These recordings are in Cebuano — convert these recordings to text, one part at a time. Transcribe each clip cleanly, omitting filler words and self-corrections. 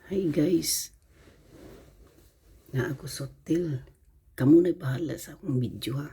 Hi guys. Naa ko sa hotel. Kamo na bahala sa akong video, ha.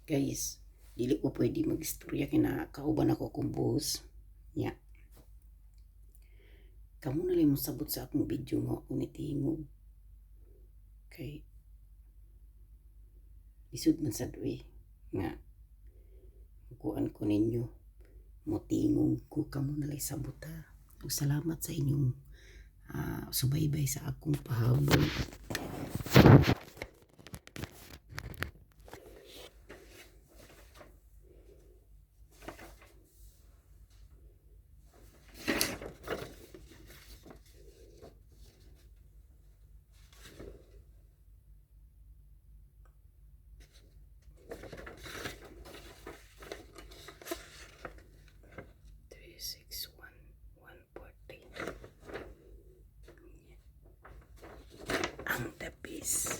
Guys, dili ko pwede magistorya kay na kauban ako akong boss. Nya. Kamo na lang mo sabot sa akong video nga ako nitingog. Kay lisod man sad uy nga kuan ko ninyo, motingog ko, kamo na lang sabot, ha. Ug salamat sa inyong subaybay sa akong pahabol. Guys.